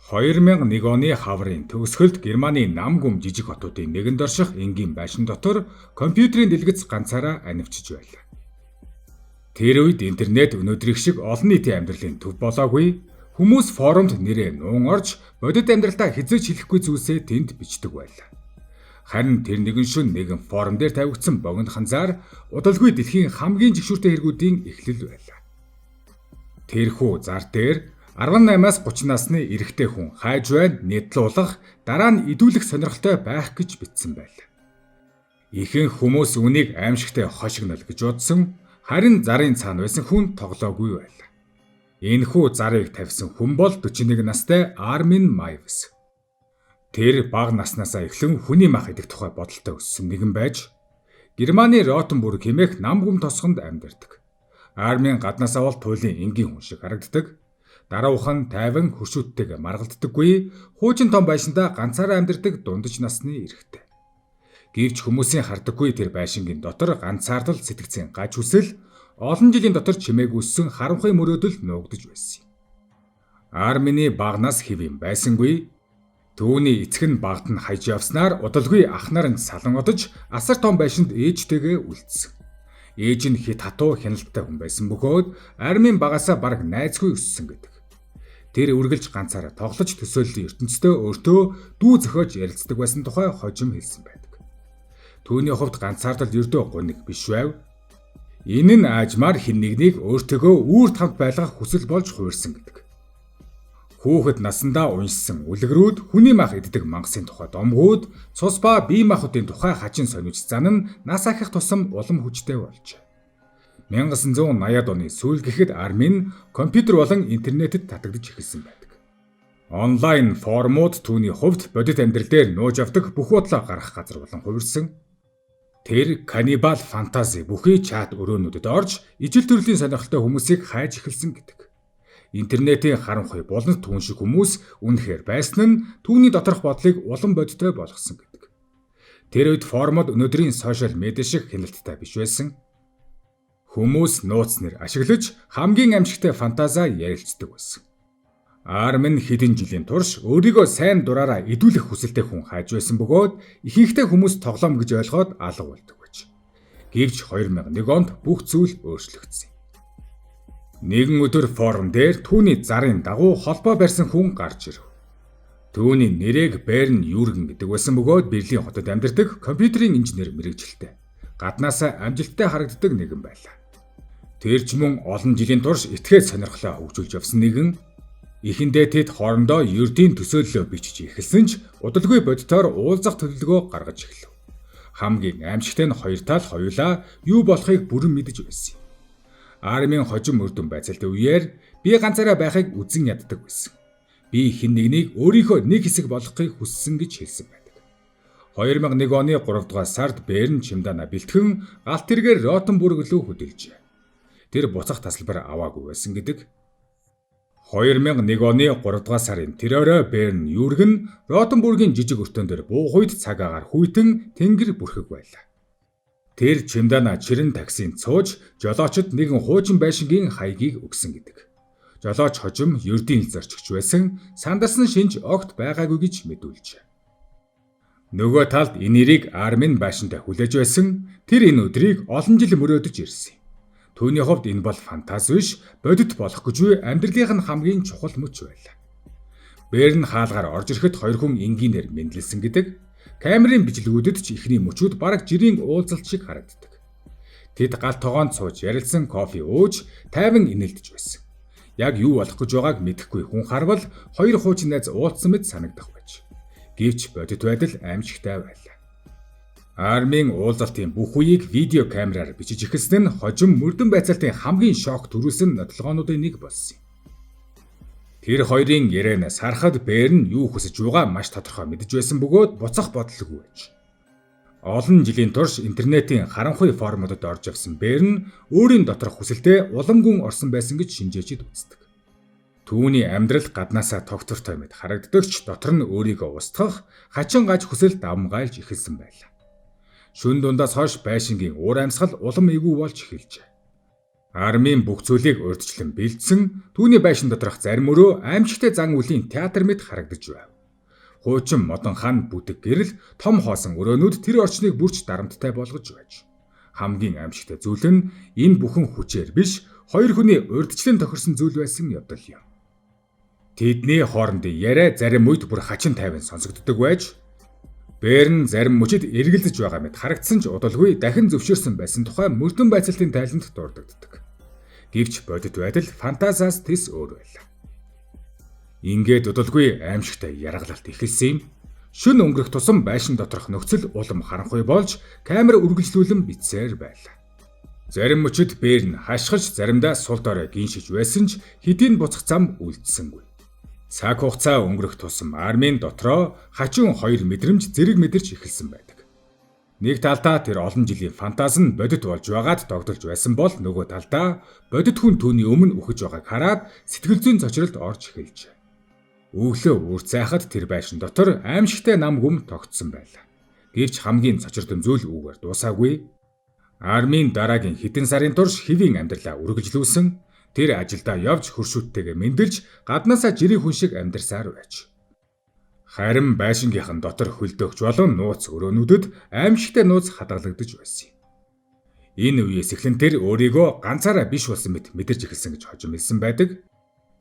2001 оны хаврын төгсгөлд Германы нам гүм жижиг хотуудын нэгэнд орших энгийн байшин дотор компьютерийн дэлгэц ганцаараа анивчиж байлаа. Тэр үед интернет өнөөдрийнх шиг олон нийтийн амьдралын төв болоогүй. Хүмүүс форумд нэрээ нуун орж бодит амьдралдаа хэзээ ч хэлэхгүй зүйлсээ тэнд бичдэг байлаа. Харин тэр нэгэн шөнө нэгэн форум дээр тавигдсан богино ханзаар удалгүй дэлхийн хамгийн жигшүүртэй хэрэгүүдийн эхлэл байлаа. Тэрхүү зар дээр 18-аас 30 насны эрэгтэй хүн хайж байна, нийтлуулах, дараа нь идүүлэх сонирхолтой байх гэж бичсэн байлаа. Ихэнх хүмүүс үүнийг аимшигтай хошигнол гэж бодсон, харин зарын цаана байсан хүн тоглоогүй байлаа. Энэхүү зарыг тавьсан хүн бол 41 настай Армин Майвс. Тэр бага наснаасаа эхлэн хүний мах идэх тухай бодолтой өссөн нэгэн байж, Германы Ротенбург хэмээх нам гүм тосгонд амьдардаг. Армин гаднаасаа бол туйлын энгийн хүн шиг харагддаг. Даруухан, тайван, хөршүүдтэйгээ маргалддаггүй, хуучин том байшиндаа ганцаараа амьдардаг дундаж насны эрэгтэй. Гэвч хүмүүсийн хардаггүй тэр байшингийн дотор ганцаардал сэтгэцийн гаж хүсэл, олон жилийн дотор чимээг өссөн харанхуй мөрөөдөл нуугдаж байсан юм. Армины багнаас хэв юм байсангүй. Түүний эцэг нь багт нь хаяж явснаар удалгүй ах нар нь салан одож асар том байшинд ээжтэйгээ үлдсэн. Ээж нь хэт хатуу хяналттай хүн байсан бөгөөд Армин багасаа бараг найзгүй өссөн гэдэг. Тэр үргэлж ганцаараа тоглож төсөөллийн ертөнцийн өөртөө дүү зохиож ярилцдаг байсан тухай хожим хэлсэн байдаг. Түүний хувьд ганцаардал ердөө гуниг биш байв. Энэ нь аажмаар хэн нэгнийг өөртөөгөө үүрд хамт байлгах хүсэл болж хувирсан гэдэг. Хүүхэд насандаа уншсан үлгэрүүд, хүний мах иддэг мангасын тухай домгууд, цус ба бие махбодын тухай хачин сониуч зан нь нас ахих тусам улам хүчтэй болжээ. 1980-ад оны сүүл гэхэд Армин компьютер болон интернетэд татагдаж эхэлсэн байдаг. Онлайн форумууд түүний хувьд бодит амьдрал дээр нууж авдаг бүх бодлоо гаргах газар болон хувирсан. Тэр каннибал фантази бүхий чат өрөөнүүдэд орж ижил төрлийн сонирхолтой хүмүүсийг хайж эхэлсэн гэдэг. Интернетийн харанхуй болон түн шиг хүмүүс үнэхээр байсан нь түүний доторх бодлыг улам бодиттой болгосон гэдэг. Тэр үед форумууд өнөөдрийн сошиал медиа шиг хяналттай биш байсан. Хүмүүс нууц нэр ашиглаж хамгийн аимшигтай фантазаа ярилцдаг байсан. Армин хэдэн жилийн турш өөрийгөө сайн дураараа идүүлэх хүсэлтэй хүн хайж байсан бөгөөд ихэнхдээ хүмүүс тоглоом гэж ойлгоод алга болдог байж. Гэвч 2001 онд бүх зүйл өөрчлөгдсөн. Нэгэн өдөр форум дээр түүний зарын дагуу холбоо барьсан хүн гарч ирэв. Түүний нэрийг Берн Юрген гэдэг байсан бөгөөд Берлин хотод амьдардаг компьютерийн инженер мэргэжилтэй. Гаднаасаа амжилттай харагддаг нэгэн байлаа. Тэр ч мөн олон жилийн турш этгээд сонирхлоо хөгжүүлж явсан нэгэн. Эхэндээ тэд хоорондоо ердийн төсөөллөө бичиж эхэлсэн ч удалгүй бодитоор уулзах төлөвлөгөө гаргаж эхлэв. Хамгийн аимшигтай нь хоёр тал хоёулаа юу болохыг бүрэн мэдэж байсан юм. Армийн хожим мөрдөн байцаалтын үеэр би ганцаараа байхыг үзэн яддаг байсан. Би хэн нэгнийг өөрийнхөө нэг хэсэг болгохыг хүссэн гэж хэлсэн байдаг. 2001 оны 3 дугаар сард Берн чемоданаа бэлтгэн галт тэргээр Ротенбург рүү хөдөлжээ. Тэр буцах тасалбар аваагүй байсан гэдэг. 2001 оны 3 дугаар сарын тэр орой Берн Юрген Ротенбургийн жижиг өртөөн дээр буух үед цаг агаар хүйтэн тэнгэр бүрхэг байлаа. Тэр чемоданаа чирэн таксинд сууж жолоочид нэгэн хуучин байшингийн хаягийг өгсөн гэдэг. Жолооч хожим ердийн эл зорчигч байсан, сандарсан шинж огт байгаагүй гэж мэдүүлжээ. Нөгөө талд энэ нэрийг Армин байшинтай хүлээж байсан. Тэр энэ өдрийг олон жил мөрөөдөж ирсэн юм. Түүний хувьд энэ бол фантази биш, бодит болох гэж буй амьдралынх нь хамгийн чухал мөч байлаа. Берн хаалгаар орж ирэхэд хоёр хүн энгийнээр мэндлсэн гэдэг. Камерын бичлэгүүдэд ч эхний мөчүүд бараг жирийн уулзалт шиг харагддаг. Тэд гал тогоонд сууж ярилцсан, кофе ууж, тайван инээлдэж байсан. Яг юу болох гэж байгааг мэдэхгүй хүн харвал хоёр хуучин найз уулзсан мэт санагдах байж. Гэвч бодит байдал аимшигтай байлаа. Армийн уулзалтын бүх үеийг видео камераар бичиж эхэлсэн нь хожим мөрдөн байцаалтын хамгийн шок төрүүлсэн нотолгоонуудын нэг болсон юм. Тэр хоёрын ярианаас харахад Берн юу хүсэж байгааг маш тодорхой мэдэж байсан бөгөөд буцах бодлого байж. Олон жилийн турш интернетийн харанхуй форумуудад орж явсан Берн өөрийн доторх хүсэлтэд уламгүн орсон байсан гэж шинжээчид үздэг. Түүний амьдрал гаднаасаа тогтвортой мэт харагддаг ч дотор нь өөрийгөө устгах хачин гаж хүсэл давамгайлж эхэлсэн байлаа. Шөнө дундаас хойш байшингийн уур амьсгал улам эвгүй болж эхэлжээ. Армийн бүх зүйлийг урьдчилан бэлдсэн, түүний байшин доторх зарим өрөө аимшигтай зан үлийн театр мэт харагдаж байв. Хуучин модон хан бүдэг гэрэл том хоосон өрөөнүүд тэр орчныг бүрч дарамттай болгож байж. Хамгийн аимшигтай зүйл нь энэ бүхэн хүчээр биш, хоёр хүний урьдчилан тохирсон зүйл байсан явдал юм. Тэдний хоорондын яриа зарим үед бүр хачин тайван сонсогддог байж, Берн зарим мөчид эргэлзэж байгаа мэт харагдсан ч удалгүй дахин зөвшөөрсөн байсан тухай мөрдөн байцаалтын тайланд дурддагддаг. Гэвч бодит байдал фантазиас тэс өөр байлаа. Ингээд удалгүй аимшигтай яргалалт эхэлсэн юм. Шөнө өнгөрөх тусам байшин доторх нөхцөл улам харанхуй болж камер үргэлжлүүлэн бичсээр байлаа. Зарим мөчид Берн хашгирч, заримдаа сул дорой гиншиж байсан ч хэдийн буцах зам үлдсэнгүй. Цаг хугацаа өнгөрөх тусам армийн дотроо хачин хоёр мэдрэмж зэрэг мэдэрч эхэлсэн байдаг. Нэг талдаа тэр олон жилийн фантаз нь бодит болж байгаад догдолж байсан бол нөгөө талдаа бодит хүн түүний өмнө үхэж байгааг хараад сэтгэл зүйн цочролд орж эхэлжээ. Өглөө үр цайхад тэр байшин дотор аимшигтай нам гүм тогтсон байлаа. Гэвч хамгийн цочирдом зүйл үүгээр дуусаагүй. Армийн дараагийн хэдэн сарын турш хэвийн амьдралаа үргэлжлүүлсэн. Тэр ажилдаа явж хөршүүдтэйгээ мэндэлж гаднаасаа жирийн хүн шиг амьдарсаар байж. Харин байшингийнхан дотор хөлдөөгч болон нууц өрөөнүүдэд аимшигтай нууц хадгалагдаж байсан юм. Энэ үеэс эхлэн тэр өөрийгөө ганцаараа биш болсон мэт мэдэрч эхэлсэн гэж хожим хэлсэн байдаг.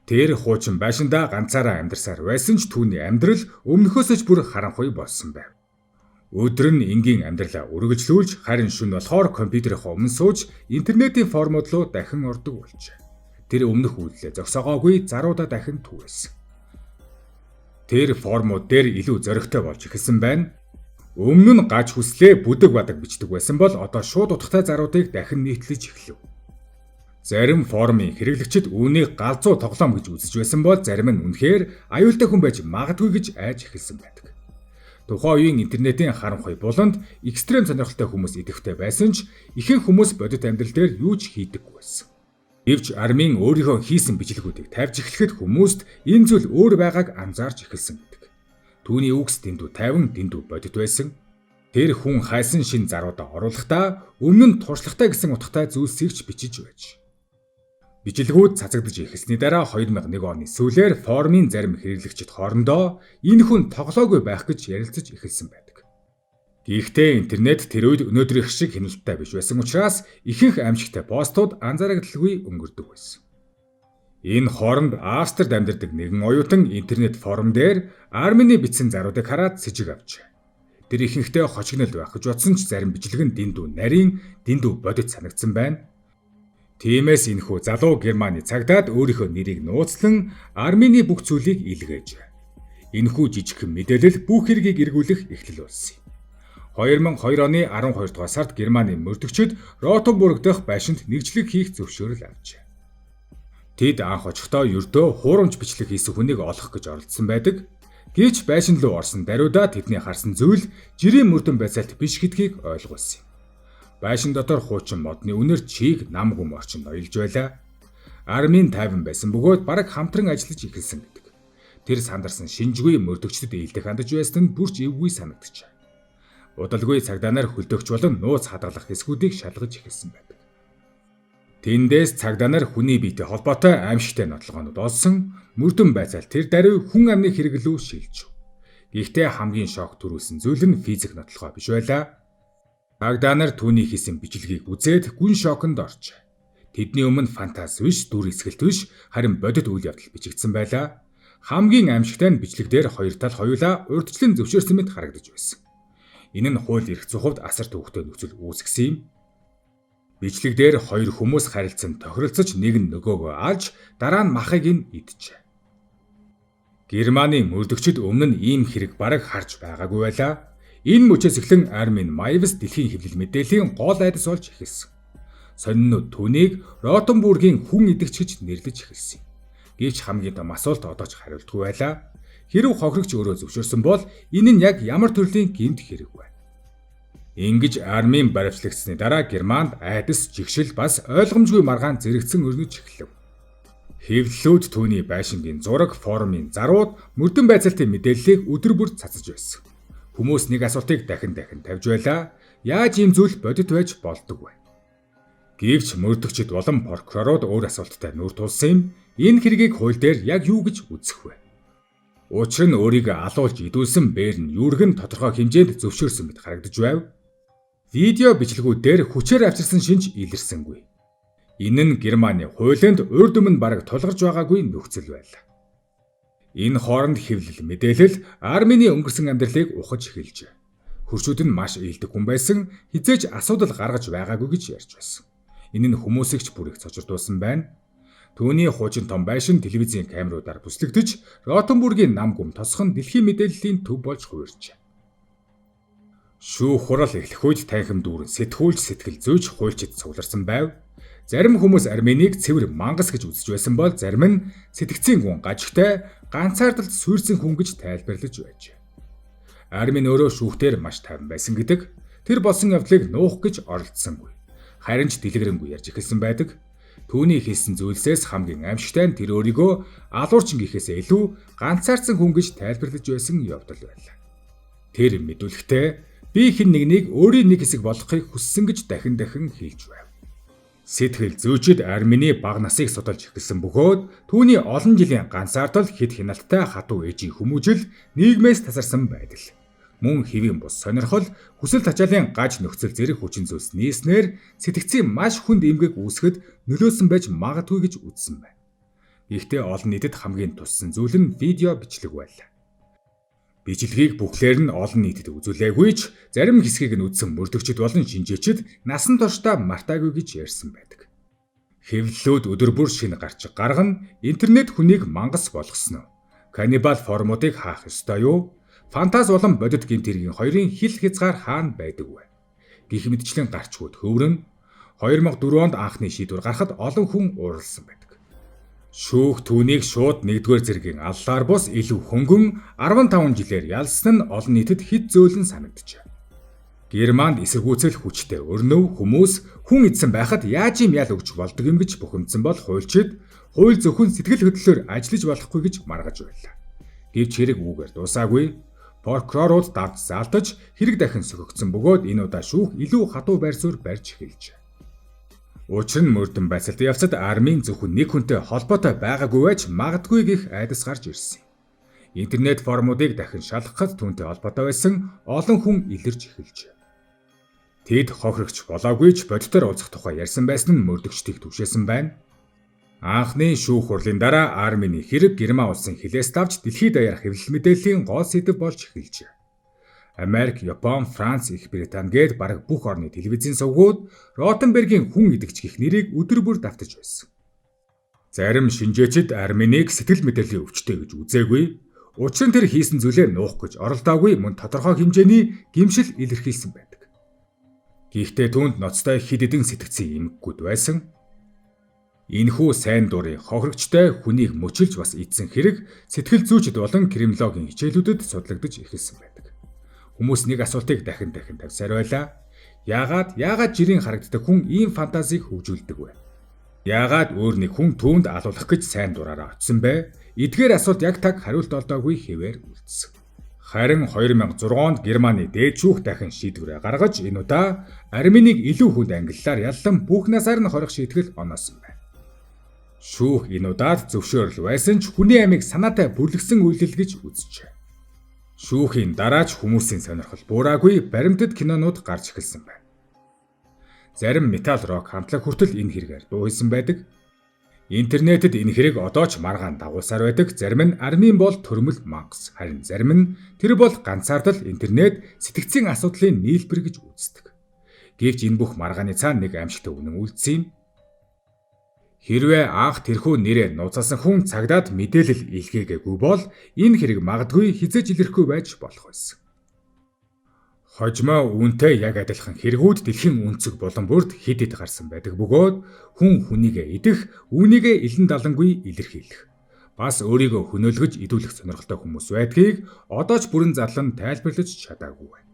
Тэр хуучин байшиндаа ганцаараа амьдарсаар байсан ч түүний амьдрал өмнөхөөсөө ч бүр харанхуй болсон байв. Өдөр нь энгийн амьдралаа үргэлжлүүлж, харин шөнө болохоор компьютерийнхоо өмнө сууж интернетийн форумууд руу дахин ордог болжээ. Тэр өмнөх үйлдэлээ зогсоогоогүй заруудаа дахин түгээсэн. Тэр форумууд дээр илүү зоригтой болж эхэлсэн байна. Өмнө нь гаж хүслээ бүдэг бадаг бичдэг байсан бол одоо шууд утгатай заруудыг дахин нийтлэж эхлэв. Зарим форумын хэрэглэгчид үүнийг галзуу тоглоом гэж үзэж байсан бол зарим нь үнэхээр аюултай хүн байж магадгүй гэж айж эхэлсэн байдаг. Тухайн үеийн интернетийн харанхуй буланд экстрем сонирхолтой хүмүүс идэвхтэй байсан ч ихэнх хүмүүс бодит амьдрал дээр юу ч хийдэггүй байсан. Гэвч Армин өөрийнхөө хийсэн бичлэгүүдийг тавьж эхлэхэд хүмүүст энэ зүйл өөр байгааг анзаарч эхэлсэн гэдэг. Түүний үгс дэндүү тайван, дэндүү бодит байсан. Тэр хүн хайсан шинэ заруудаа оруулахдаа өмнө нь туршлагатай гэсэн утгатай зүйлсийг ч бичиж байж. Бичлэгүүд цацагдаж эхэлсний дараа 2001 оны сүүлээр форумын зарим хэрэглэгчид хоорондоо энэ хүн тоглоогүй байх гэж ярилцаж эхэлсэн байдаг. Гэхдээ интернет тэр үед өнөөдрийнх шиг хяналттай биш байсан учраас ихэнх аимшигтай постууд анзаарагдaltaгүй өнгөрдөг байсан. Энэ хооронд Австрид амьдардаг нэгэн оюутан интернет форум дээр Армины бичсэн заруудыг хараад сэжиг авчээ. Тэр ихэнхдээ хожигнол байх гэж бодсон ч зарим бичлэг нь дэндүү нарийн, дэндүү бодит санагдсан байна. Тиймээс энэхүү залуу Германы цагдаад өөрийнхөө нэрийг нууцлан Армины бүх зүйлийг илгээж. Энэхүү жижигхэн мэдээлэл бүх хэргийг эргүүлэх эхлэл болсон юм. 2002 оны 12 дугаар сард Германы мөрдөгчид Ротенбург дахь байшинд нэгжлэг хийх зөвшөөрөл авчээ. Тэд анх очихдоо ердөө хуурамч бичлэг хийсэн хүнийг олох гэж оролдсон байдаг. Гэвч байшин руу орсон даруйдаа тэдний харсан зүйл жирийн мөрдөн байцаалт биш гэдгийг ойлгуулсан юм. Байшин дотор хуучин модны үнэр чийг нам гүм орчин ноёлж байлаа. Армийн тайван байсан бөгөөд бараг хамтран ажиллаж эхэлсэн гэдэг. Тэр сандарсан шинжгүй мөрдөгчдөд ээлдэх хандаж байсан нь бүрч эвгүй санагджээ. Удалгүй цагдаа нар хөлдөөгч болон нууц хадгалах хэсгүүдийг шалгаж эхэлсэн байдаг. Тэндээс цагдаа нар хүний биетэй холбоотой аимшигтай нотлогоонууд олсон, мөрдөн байцаал тэр даруй хүн амны хэрэг лүү шилжив. Гэхдээ хамгийн шок төрүүлсэн зүйл нь физик нотлогоо биш байлаа. Цагдаа нар түүний хийсэн бичлэгийг үзээд гүн шоконд оржээ. Тэдний өмнө фантаз биш, дүр эсгэлт биш, харин бодит үйл явдал бичигдсэн байлаа. Хамгийн аимшигтай нь бичлэг дээр хоёр тал хоёулаа урьдчилан зөвшөөрсөн мэт харагдаж байсан. Энэ нь хууль эрх зүйн хувьд асар төвөгтэй нөхцөл үүсгэсэн юм. Бичлэг дээр хоёр хүмүүс харилцан тохиролцож нэг нь нөгөөгөө алж дараа нь махыг нь иджээ. Германы мөрдөгчид өмнө нь ийм хэрэг бараг харж байгаагүй байлаа. Энэ мөчөөс эхлэн Армин Майвс дэлхийн хэвлэл мэдээллийн гол айдас болж эхэлсэн. Сониннууд түүнийг Ротенбургийн хүн идэгч гэж нэрлэж эхэлсэн юм. Гэвч хамгийн том асуулт одоо ч хариултгүй байлаа. Хэрв хохирогч өөрөө зөвшөөрсөн бол энэ нь яг ямар төрлийн гэмт хэрэг вэ? Ингэж армийн баривчлагдсаны дараа Германд айдас, жигшил бас ойлгомжгүй маргаан зэрэгцэн өрнөж эхлэв. Хэвлэлүүд түүний байшингийн зураг, форумын зарууд, мөрдөн байцаалтын мэдээллийг өдөр бүр цацаж байсан. Хүмүүс нэг асуултыг дахин дахин тавьж байлаа. Яаж ийм зүйл бодит байж болдог вэ? Гэвч мөрдөгчд болон прокурорууд өөр асуулттай нүүр тулсан юм. Энэ хэргийг хууль дээр яг юу гэж үзэх вэ? Учир нь өөрийгөө алуулж идүүлсэн Берн Юрген тодорхой хэмжээнд зөвшөөрсөн мэт харагдаж байв. Видео бичлэгүүд дээр хүчээр авчирсан шинж илэрсэнгүй. Энэ нь Германы хуулинд урд өмнө бараг тулгарч байгаагүй нөхцөл байлаа. Энэ хооронд хэвлэл мэдээлэл Армины өнгөрсөн амьдралыг ухаж эхэлжээ. Хөршүүд нь маш ээлдэг хүн байсан, хэзээ ч асуудал гаргаж байгаагүй гэж ярьж байсан. Энэ нь хүмүүсийг ч бүр их цочирдуулсан байна. Түүний хуучин том байшин телевизийн камеруудаар бүслэгдэж, Ротенбургийн нам гүм тосхон дэлхийн мэдээллийн төв болж хувирчээ. Шүүх хурал эхлэх үед танхим дүүрэн сэтгүүлж сэтгэл зүйч хуульчид цугларсан байв. Зарим хүмүүс Арменийг цэвэр мангас гэж үзэж байсан бол зарим нь сэтгцийн гүн гажигтай ганцаардалд суйрсан хүн гэж тайлбарлаж байжээ. Армин өөрөө шүүхтэр маш тайван байсан гэдэг. Тэр болсон явдлыг нуух гэж оролдсонгүй. Харин ч дэлгэрэнгүй ярьж эхэлсэн байдаг. Түүний хэлсэн зүйлсээс хамгийн аимшигтай нь тэр өөрийгөө алуурчин гэхээсээ илүү ганцаардсан хүн гэж тайлбарлаж байсан явдал байлаа. Тэр мэдүүлэхдээ би хэн нэгнийг өөрийн нэг хэсэг болгохыг хүссэн гэж дахин дахин хэлж байв. Сэтгэл зүйчид Армины бага насыг судалж эхэлсэн бөгөөд түүний олон жилийн ганцаардал хэд хяналттай хатуу ээжийн хүмүүжил нийгмээс тасарсан байдал. Мөн хэвийн бус сонирхол, хүсэл тачаалын гаж нөхцөл зэрэг хүчин зүйлс нийснээр сэтгцийн маш хүнд эмгэг үүсгэхэд нөлөөлсөн байж магадгүй гэж үзсэн байна. Гэхдээ олон нийтэд хамгийн туссан зүйл нь видео бичлэг байлаа. Бичлэгийг бүхлээр нь олон нийтэд үзүүлээгүй ч зарим хэсгийг нь үзсэн мөрдөгчд болон шинжээчид насан туршдаа мартаагүй гэж ярьсан байдаг. Хэвлэлүүд өдөр бүр шинэ гарч гаргана, интернет хүнийг мангас болгосон уу? Каннибал форумуудыг хаах ёстой юу? Фантаз болон бодит гэмт хэргийн хоёрын хил хязгаар хаана байдаг вэ? Гэх мэтчлэн гарчгууд хөврөн. 2004 онд анхны шийдвэр гарахад олон хүн уурласан байдаг. Шүүх түүнийг шууд 1-р зэргийн аллаар бус илүү хөнгөн 15 жилээр ялсан нь олон нийтэд хэд зөөлөн санагджээ. Германд эсэргүүцэл хүчтэй өрнөв хүмүүс хүн идсэн байхад яаж юм ял өгч болдог юм гэж бухимдсан бол хуульчид хууль зөвхөн сэтгэл хөдлөлөөр ажиллаж болохгүй гэж маргаж байлаа. Гэвч хэрэг үүгээр дуусаагүй. Прокурорууд давж заалтаж хэрэг дахин сөхөгдсөн бөгөөд энэ удаа шүүх илүү хатуу байр суурь барьж эхэлжээ. Учир нь мөрдөн байцаалтын явцад армийн зөвхөн нэг хүнтэй холбоотой байгаагүй байж магадгүй гэх айдас гарч ирсэн юм. Интернет форумуудыг дахин шалгахад түүнтэй холбоотой байсан олон хүн илэрч эхэлжээ. Тэд хохирогч болоогүй ч бодитоор уулзах тухай ярьсан байсан нь мөрдөгчдийг түгшээсэн байна. Анхны шүүх хурлын дараа армийн хэрэг Герман улсын хилээс давж дэлхийд даяар хэвлэл мэдээллийн гол сэдэв болж эхэлжээ. Америк, Япон, Франц, Их Британи гээд бараг бүх орны телевизийн сувгууд Ротенбергийн хүн идэгч гэх нэрийг өдөр бүр давтаж байсан. Зарим шинжээчид Арменийг сэтгэл мэдрэлийн өвчтөй гэж үзээгүй. Учир нь тэр хийсэн зүйлээ нуух гэж оролдоогүй мөн тодорхой хэмжээний гэмшил илэрхийлсэн байдаг. Гэхдээ түүнд ноцтой хэд хэдэн сэтгцийн эмгэгүүд байсан. Энэхүү сайн дурын хохирогчтой хүнийг мөчилж бас идсэн хэрэг сэтгэл зүйчид болон криминологийн хичээлүүдэд судлагдаж эхэлсэн байдаг. Хүмүүс нэг асуултыг дахин дахин тавьсаар байлаа. Яагаад жирийн харагддаг хүн ийм фантазийг хөгжүүлдэг вэ? Яагаад өөр нэг хүн түүнд алуулах гэж сайн дураараа очсон бэ? Эдгээр асуулт яг таг хариулт олдоогүй хэвээр үлдсэн. Харин 2006 онд Германы дээд шүүх дахин шийдвэрээ гаргаж энэ удаа Арменийг илүү хүнд ангиллаар яллан бүх насаар нь хорих шийтгэл оноосон байна. Шүүх энэ удаад зөвшөөрөл байсан ч хүний амийг санаатай бүрлэгсэн үйлдэл гэж үзжээ. Шүүхийн дараа ч хүмүүсийн сонирхол буураагүй баримтат кинонууд гарч эхэлсэн байна. Зарим метал рок хамтлаг хүртэл энэ хэрэгээр дуу хийсэн байдаг. Интернетэд энэ хэрэг одоо ч маргаан дагуулсаар байдаг. Зарим нь армийн бол төрмөл мангас, харин зарим нь тэр бол ганцаардал интернет сэтгцийн асуудлын нийлбэр гэж үздэг. Гэвч энэ бүх маргааны цаана нэг аимшигтай үнэн үлдсэн юм. Хэрвээ анх тэрхүү нэрээ нууцаасан хүн цагдаад мэдээлэл илгээгээгүй бол энэ хэрэг магадгүй хэзээ ч илэрхгүй байж болох байсан. Хожмоо үүнтэй яг адилхан хэрэгүүд дэлхийн өнцөг болон бүрд хэд хэд гарсан байдаг бөгөөд хүн хүнийгээ идэх, үүнийгээ илэн далангүй илэрхийлэх. Бас өөрийгөө хөнөөлгөж идүүлэх сонирхолтой хүмүүс байдгийг одоо ч бүрэн задлан тайлбарлаж чадаагүй байна.